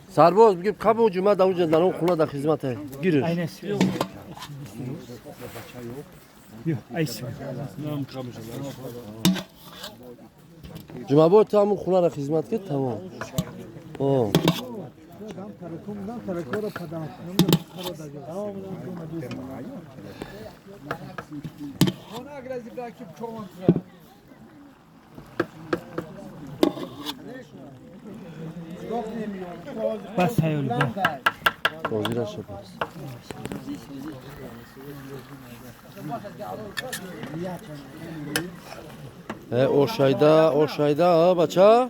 Сарбоз бигир қабу ҷума да уҷа дар он хона дар хизмат гириш. Ҷумабой ту ҳамун хонаро хизмат кӣ тамом. О. بس هیولی Бозира шабас. Ошайда, ошайда, бача.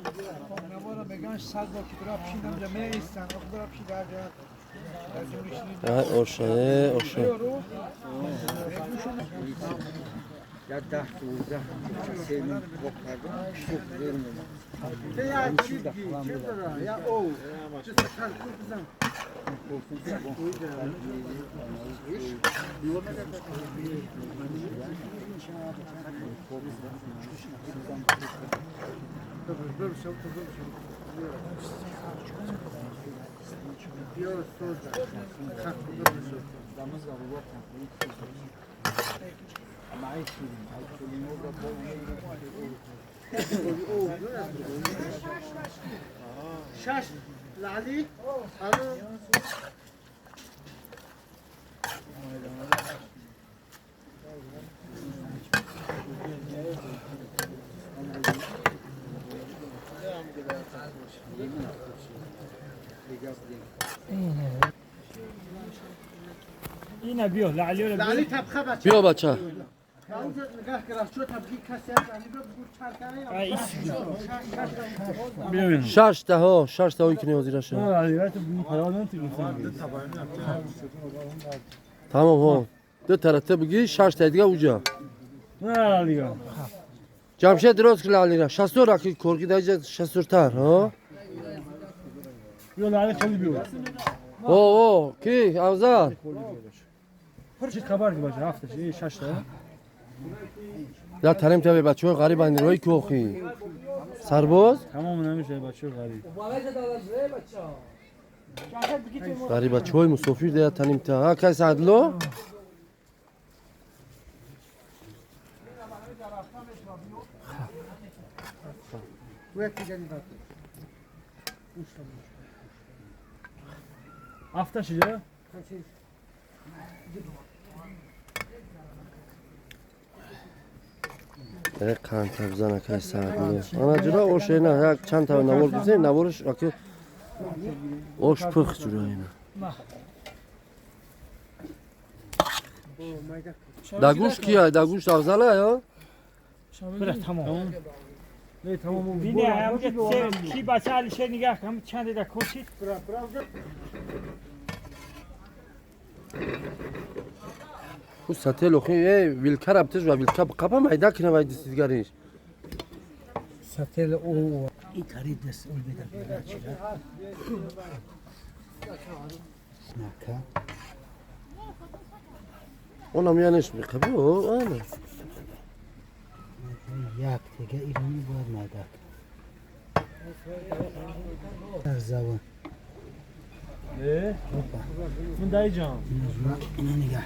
Ошай, ошай. Ya 10 12 senin koklardan çok vermiyor. Ya o. شش لعلی اینا بیا لعلی لعلی تبخه بچه بیا بچه. شش تا ها، شش تا کنی وزیرش. تمام ها. دو طرفه بگی شش تا دیگه اوجا. نه دیگه. جمشید دراز که لعلی را. 60 راکی کرکی دیگه 60 تر ها. بیا لعلی خیلی بیا. او او کی افضل؟ چی خبر که باشه هفته شش تا. در تنم تا بچه‌های غریب اندروی کوخی. سرباز؟ تمام نمیشه بچه غریب. غریب بچه‌های مسافر در تنم تا ها کس عدلو؟ هفته چیه؟ قند تبزنه که سعدلو. انا جرا اوش اینا یک چند تا نوار بزنیم نوارش اکی اوش پخ جرا اینا. دگوش کیه؟ دگوش افضله یا؟ بله تمام. نه تمام. بینه همونجا کی بچه علیشه نگاه کن چند دقیقه کوشید. خو ساتل خو ای ویلکر ابتش و ویلکر قپا میدا کنه وای دستگاریش. ساتل او این تاری دست اول بده چرا؟ نکا. اونم یعنیش میخواد او آره. یک دیگه ایرانی باید میدا. در زبان. من دایی جان. اینو نگاه.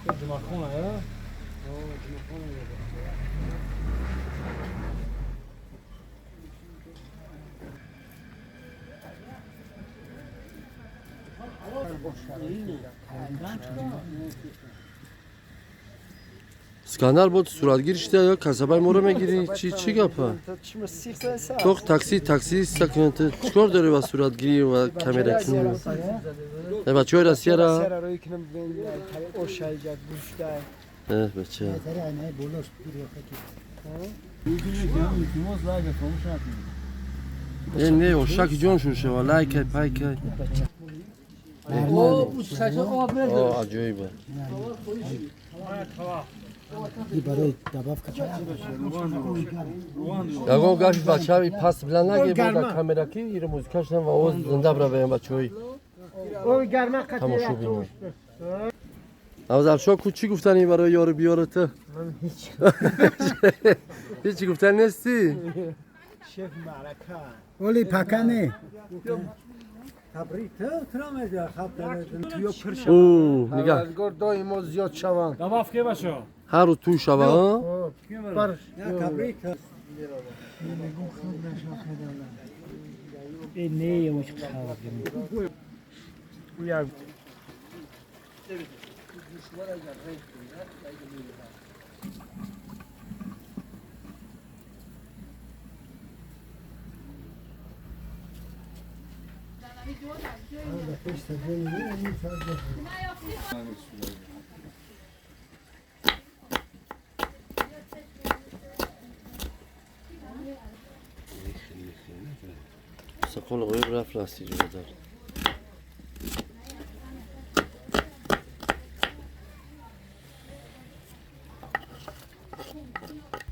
جمعه خونه ها؟ اسکندر بود صورتگیری شده یا کسبای مورو میگیری چی چی گپه؟ تو تاکسی تاکسی سکنت چیکار داری با صورتگیری و کامرا کنی؟ نه بچه‌های راسیا را اه بچه نه اوشاک جون شو شو لایک پایک او عجیبه ягон гапи бачаи паст билан наги бо дар камера ки иро музика шунам ва овоз зинда бира баям бачаҳои тамошо бинам. افضل کو چی گفتنی برای یار بیارته؟ من هیچ هیچی گفتن نیستی؟ شیف معرکه ولی پکنه تبریک تو او نگاه دائما زیاد شوند. Давав ке бачо. هر روز تو شوه ها؟ تبریک. Не, уч хавак. Уя. سقول غیر رفت راستی جلو دار.